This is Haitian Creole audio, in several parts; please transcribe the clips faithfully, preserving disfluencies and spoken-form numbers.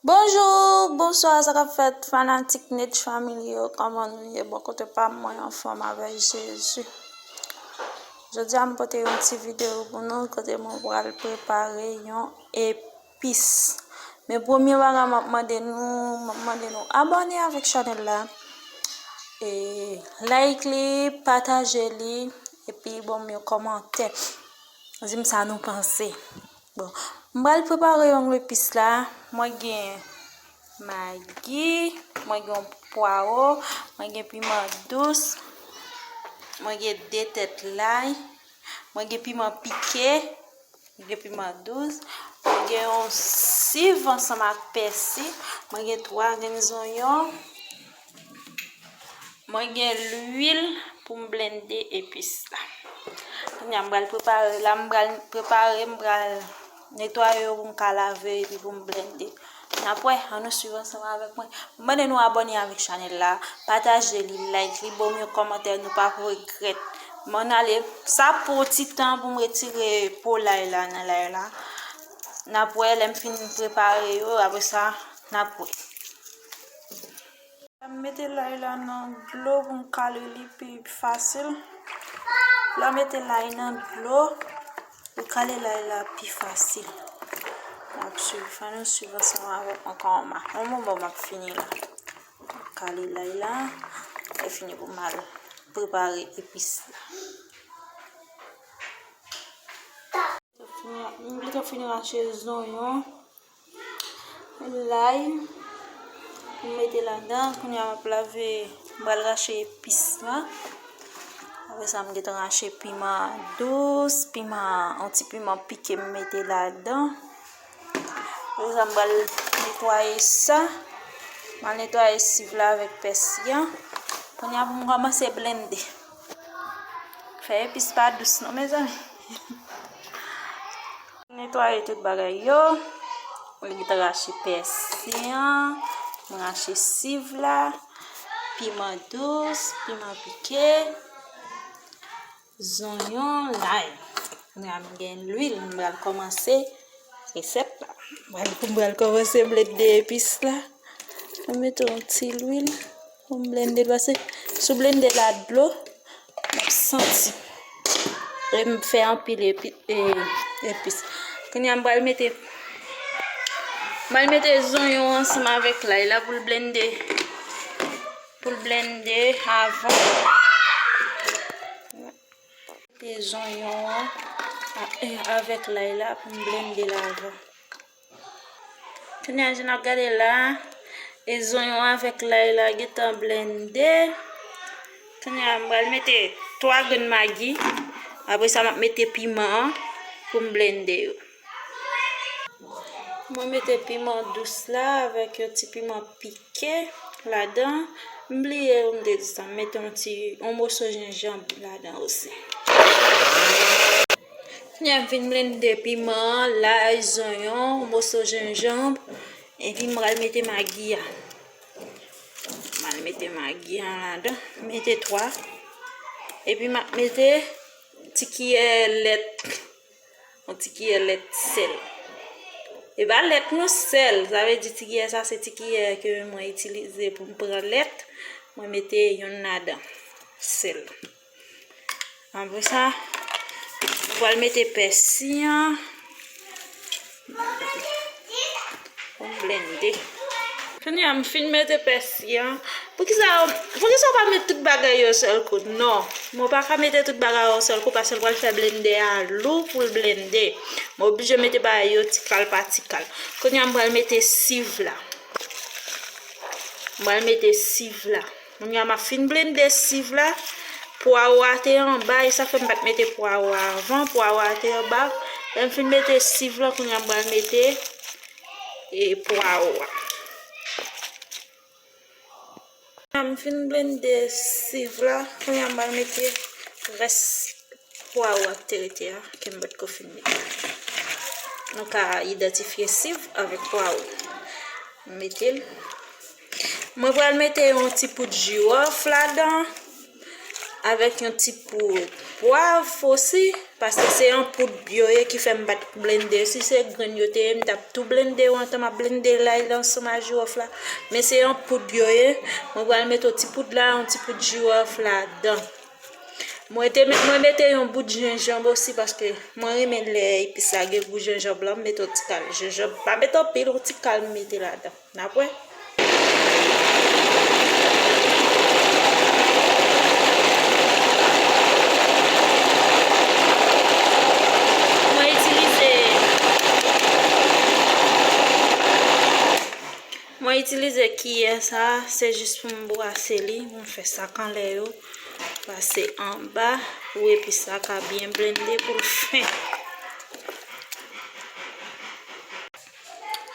Bonjou, bonswa, sa k ap fèt fanatik Nech Family yo, kòman nou ye? Bon, kote pa m, mwen anfòm avèk Jezi. Jodi a m pote yon ti videyo pou nou kote mwen pral prepare yon epis. Men premye bagay m ap mande nou, m ap mande nou abòne avèk chanèl la, e like li, pataje li, epi ban m yon kòmantè. Di m sa nou panse. Bon, m pral prepare yon epis la. Mwen gen magi, mwen gen pwawo, mwen gen piman dous, mwen gen de tèt lay, mwen gen piman pike, mwen gen piman dous, mwen gen yon siv ansanm ak pèsi, mwen gen twa grenn zonyon, mwen gen lwil pou m blende epis la. Kounye a m pral prepare, la m pral prepare, m pral netwaye yo pou m ka lave epi pou m blende. N ap wè, ann nou swiv ansanm avèk mwen. M mande nou abòne avèk chanèl la, pataje li, like li, ban m yon kòmantè, nou p ap regrèt. M ann ale, sa pran ti tan pou m retire po lay la nan lay la. N ap wè lè m fin prepare yo, apre sa, n ap wè. M mete lay la nan dlo pou m kale li pi fasil. Lè w mete lay nan dlo, pou kale lay la pi fasil. N ap swiv, fò nou swiv ansanm avèk mwen kòman. Yon moman m ap fini la. Kale lay la, lè fini pou m al prepare epis la. M gentan fin rache zonyon, lay, m mete ladan. Kounye a m ap lave, m pral rache epis la. Apre sa, m gentan rache piman dous, piman, yon ti piman pike m mete ladan. Apre sa, m pral netwaye sa. M al netwaye siv la avèk pèsi an. Kounye a pou m kòmanse blende. Fè epis pa dous non, mezanmi. Netwaye tout bagay yo. Mwen gentan rache pèsi an, mwen rache siv la, piman dous, piman pike, zonyon, lay. Kounye a m gen lwil, m pral kòmanse resèt la. Mwen, mwen pral kòmanse blende epis la. Mwen mete yon ti lwil pou m blende l, paske si w blende l ak dlo, n ap santi. E m fè anpil epi, e, epis. Kounye a m pral mete, m pral mete zonyon ansanm avèk lay la pou l blende, pou l blende avan. Mete zonyon an a-, e, avèk lay la pou m blende l avan. Kounye a, jan n ap gade la, e zonyon avèk lay la gentan blende. Kounye a, m pral mete twa grenn magi. Apre sa, m ap mete piman an pou m blende yo. Mwen mete piman dous la avèk yon ti piman pike ladan. M bliye, m te di sa, m mete yon ti, yon moso jenjanm ladan osi. Kounye a m fin blende piman an, lay, zonyon, moso jenjanm, epi m pral mete magi a. M pral mete magi a ladan, mete twa. Epi m ap mete ti kiyè lèt, yon ti kiyè lèt sèl. E pa lèt non, sèl, sa vle di ti kiyè sa se ti kiyè ke mwen itilize pou m pran lèt, mwen mete yonn ladan, sèl. Apre sa, m pral mete pèsi an. Pou m blende. Kounye a, m fin mete pèsi an. Poukisa, poukisa w pa met tout bagay yo sèl kou? Non, mwen pa ka mete tout bagay yo sèl kou, paske l pral fè blende a lou pou l blende. Mwen oblije mete bagay yo ti kal pa ti kal. Kounye a, m pral mete siv la. M pral mete siv la. Kounye a m ap fin blende siv la. Pwawo a te anba, e sa fè m pa t mete pwawo a avan. Pwawo a te anba. Lè m fin mete siv la, kounye a m pral mete, e, pwawo a. Kounye a m fin blende siv la, kounye a m pral mete rès pwawo a k te rete a, ke m potko fin mete. Nou ka idantifye siv avèk pwawo. M mete l. Mwen pral mete yon ti poud jiwòf ladan, avèk yon ti poud pwav osi, paske se yon poud yo ye ki fè m pa t blende. Si se grenn yo te ye, m t ap tou blende yo antan m ap blende lay la ansanm ak jiwòf la. Men se yon poud yo ye. Mwen pral mete yon ti poud la, yon ti poud jiwòf ladan. Mwen te met, mwen mete yon bout jenjanm osi paske mwen renmen lè epis la gen gou jenjanm la. M mete yon ti kal jenjanm. Pa mete anpil, yon ti kal m mete ladan. N ap wè. Mwen itilize, mwen itilize kiyè sa, se jis pou m brase li, pou m fè sak anlè yo. Pase anba, pou epis la ka byen blende pou l fen.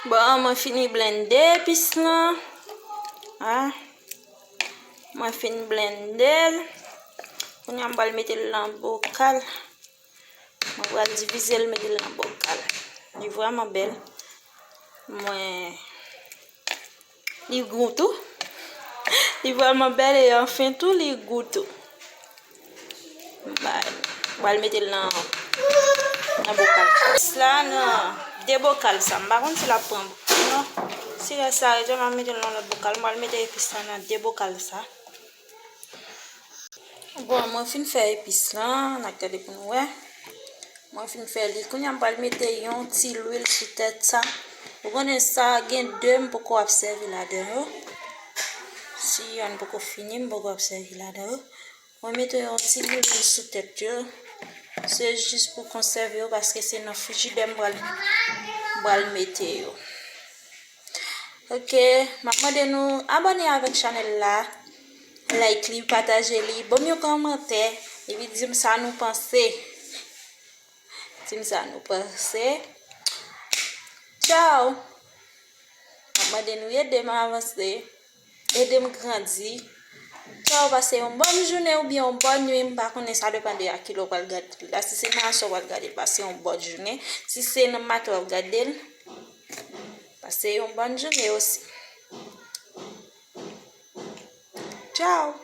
Bon, mwen fini blende epis lan. Ah, mwen fin blende l. Kounye a m pral mete l nan bokal. Mwen pral divize l, mete l nan bokal. Li vrèman bèl. Mwen, li gou tou. Li vrèman bèl e anfen tou, li gou tou. Mwen pral mete l nan, nan bokal. Sa nan de bokal sa. M pa konn si l ap pran non. Si rès la rete, m ap mete l nan lòt bokal. Mwen pral mete epis la nan de bokal sa. Bon, mwen fin fè epis lan, n ap gade pou nou wè. Mwen fin fè li. Kounye a m pral mete yon ti lwil sou tèt sa. Ou konnen sa gen de m poko ap sèvi ladan yo. Si yonn poko fini, m poko ap sèvi ladan yo. Mwen mete yon ti lwil sou tèt yo. Se jis pou konsève yo paske se nan frijidè m pral, m pral mete yo. Ok, m ap mande nou abòne avèk chanèl la, like li, pataje li, ban m yon kòmantè, epi di m sa nou panse. Di m sa nou panse. Tchao! M ap mande nou ede m avanse, ede m grandi. Tchao, pase yon bòn jounen oubyen yon bòn nwi, m pa konnen, sa depann de a kilè w pral gade l la. Si se nan aswè w pral gade l, pase yon bòn jounen. Si se nan maten w ap gade l, pase yon bòn jounen osi. Tchao!